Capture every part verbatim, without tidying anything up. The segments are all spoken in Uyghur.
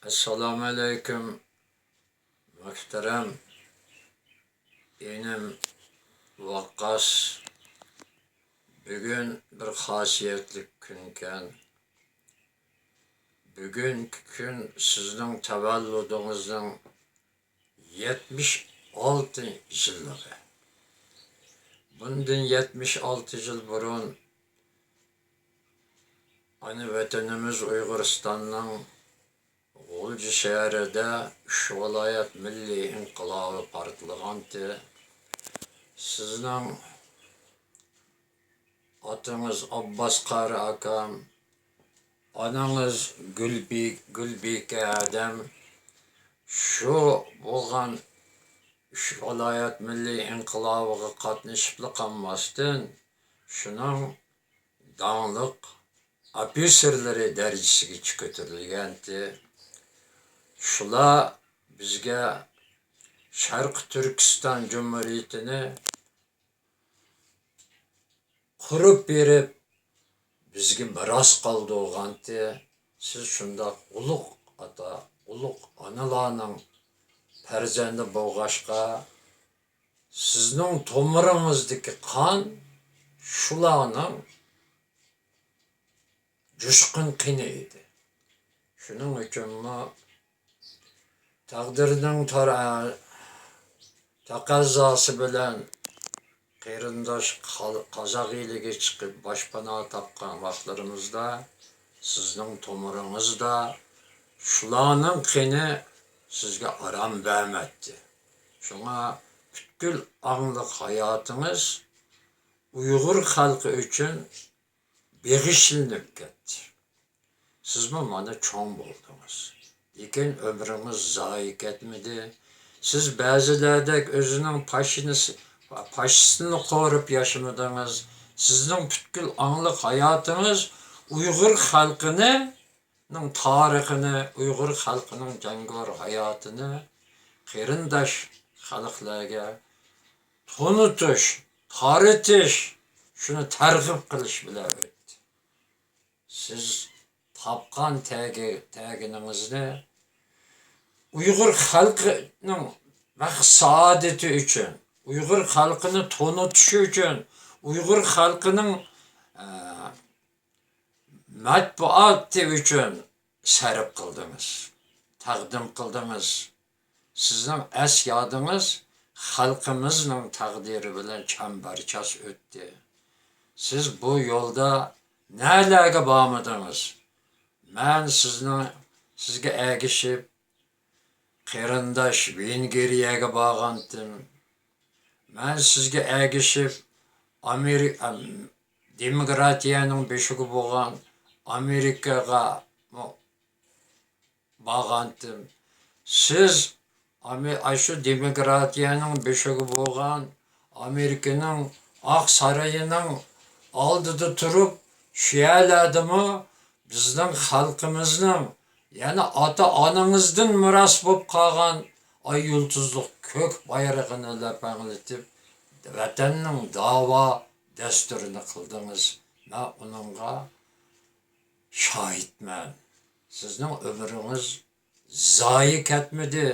ئەسسالامۇئەلەيكۇم، مۆھتەرەم ئىنىم ۋاققاس. بۈگۈن بىر خاسىيەتلىك كۈنكەن. بۈگۈنكى كۈن سىزنىڭ تەۋەللۇدىڭىزنىڭ يەتمىش ئالتە يىللىقى. بۇندىن يەتمىش ئالتە يىل بۇرۇن ئانا ۋەتىنىمىز ئۇيغۇرىستاننىڭ غۇلجا شەھىرىدە ئۈچ ۋىلايەت مىللىي ئىنقىلابى پارتلىغانتى. سىزنىڭ ئاتىڭىز ئابباس قارى ئاكام، ئانىڭىز گۈلبى-، گۈلبىكە ھەدەم شۇ بولغان ئۈچ ۋىلايەت مىللىي ئىنقىلابىغا قاتنىشىپلا قالماستىن، شۇنىڭ داڭلىق ئوفىتسېرلىرى دەرىجىسىگىچە كۆتۈرۈلگەنتى. شۇلار بىزگە شەرقىي تۈركىستان جۇمھۇرىيىتىنى قۇرۇپ بېرىپ، بىزگە مىراس قالدۇرغانتى. سىز شۇنداق ئۇلۇغ ئاتا، ئۇلۇغ ئانىلارنىڭ پەرزەنتى بولغاچقا، سىزنىڭ تومۇرىڭىزدىكى قان شۇلارنىڭ جۇشقۇن قېنى ئىدى. شۇنىڭ ئۈچۈنمۇ تەقدىرنىڭ تار-، تەقەززاسى بىلەن قېرىنداش قال-، قازاق ئېلىگە چىقىپ باشپانا تاپقان ۋاقىتلىرىمىزدا سىزنىڭ تومۇرىڭىزدا شۇلارنىڭ قېنى سىزگە ئارام بەرمەتتى. شۇڭا پۈتكۈل ئاڭلىق ھاياتىڭىز ئۇيغۇر خەلقى ئۈچۈن بېغىشلىنىپ كەتتى. سىزمۇ مانا چوڭ بولدىڭىز. لېكىن ئۆمرىڭىز زايە كەتمىدى. سىز بەزىلەردەك ئۆزىنىڭ پاشىنىسى-، پاشىستىنى قورۇپ ياشىمىدىڭىز. سىزنىڭ پۈتكۈل ئاڭلىق ھاياتىڭىز ئۇيغۇر خەلقىنىڭ تارىخىنى، ئۇيغۇر خەلقىنىڭ جەڭگىۋار ھاياتىنى قېرىنداش خەلقلەرگە تونۇتۇش، تارىتىش، شۇنى تەرغىب قىلىش بىلەن ئۆتتى. سىز تاپقان تەگى-، تەگىنىڭىزنى ئۇيغۇر خەلقىنىڭ مەقسەت سائادىتى ئۈچۈن، ئۇيغۇر خەلقىنى تونۇتۇش ئۈچۈن، ئۇيغۇر خەلقىنىڭ، ئە، مەتبۇئاتى ئۈچۈن سەرپ قىلدىڭىز، تەقدىم قىلدىڭىز. سىزنىڭ ئەس-يادىڭىز خەلقىمىزنىڭ تەقدىرى بىلەن چەمبەرچاس ئۆتتى. سىز بۇ يولدا نەلەرگە بارمىدىڭىز؟ مەن سىزنىڭ، سىزگە ئەگىشىپ، قېرىنداش ۋېنگرىيەگە بارغانتىم. مەن سىزگە ئەگىشىپ، ئامېرىكا، دېموكراتىيەنىڭ بېشىغا بولغان ئامېرىكىغا بارغانتىم. سىز ئامې-، ئاشۇ دېموكراتىيەنىڭ بېشىغا بولغان ئامېرىكىنىڭ ئاق سارىيىنىڭ ئالدىدا تۇرۇپ، شۇ يەرلەردىمۇ بىزنىڭ خەلقىمىزنىڭ، يەنى ئاتا-ئانىڭىزدىن مىراس بولۇپ قالغان ئاي يۇلتۇزلۇق كۆك بايرىقىنى لەپەڭلىتىپ، ۋەتەننىڭ داۋا دەستۇرىنى قىلدىڭىز. مەن ئۇنىڭغا شاھىتمەن. سىزنىڭ ئۆمرىڭىز زايە كەتمىدى.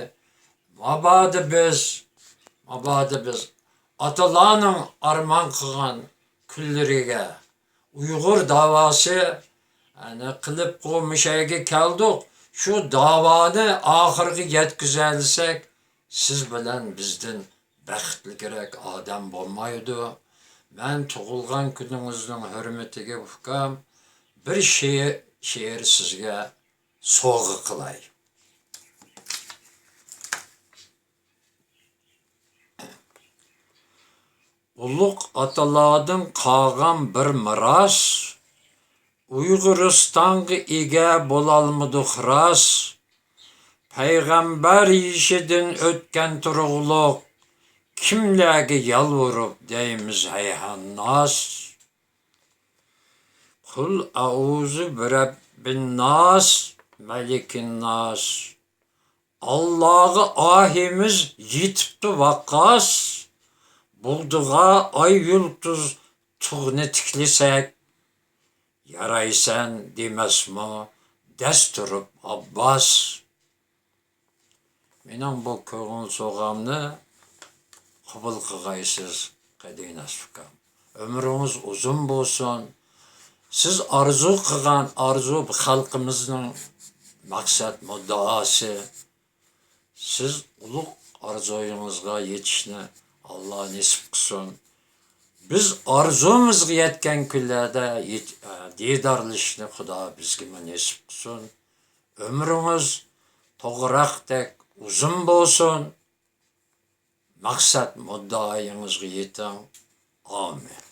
مابادا بىز، مابادا بىز ئاتىلارنىڭ ئارمان قىلغان كۈنلىرىگە، ئۇيغۇر داۋاسى، ئەنە، قىلىپ قومۇشەگە كەلدۇق. شۇ داۋانى ئاخىرىغا يەتكۈزەلىسەك، سىز بىلەن بىزدىن بەختلىكرەك ئادەم بولمايدۇ. مەن تۇغۇلغان كۈنىڭىزنىڭ ھۆرمىتىگە، ئۇكام، بىر شېئىر، شېئىر سىزگە سوۋغا قىلاي. ئۇلۇغ ئاتىلاردىن قالغان بىر مىراس، ئۇيغۇرىستانغا ئىگە بولالمىدۇق راس. پەيغەمبەر يېشىدىن ئۆتكەن تۇرۇقلۇق، كىملەرگە يالۋۇرۇپ دەيمىز ھەيھان ناس. قۇل ئەئۇزۇ بىرەببىنناس، مەلىكىنناس. ئاللاغا ئاھىمىز يېتىپتۇ ۋاققاس، بۇلدىغا ئاي يۇلتۇز تۇغنى تىكلىسەك، يارايسەن دېمەسمۇ دەس تۇرۇپ ئابباس. مېنىڭ بۇ كۆڭۈل سوۋغامنى قوبۇل قىلغايسىز، قەدىناس ئۇكام. ئۆمرىڭىز ئۇزۇن بولسۇن. سىز ئارزۇ قىلغان ئارزۇ خەلقىمىزنىڭ مەقسەت مۇددىئاسى. سىز ئۇلۇغ ئارزۇيىڭىزغا يېتىشنى ئاللا نېسىپ قىلسۇن. بىز ئارزۇمىزغا يەتكەن كۈنلەردە يېت-، ئە، دىدارلىشىشنى خۇدا بىزگىمۇ نېسىپ قىلسۇن. ئۆمرىڭىز توغراقتەك ئۇزۇن بولسۇن. مەقسەت مۇددىئايىڭىزغا يېتىڭ. ئامىن.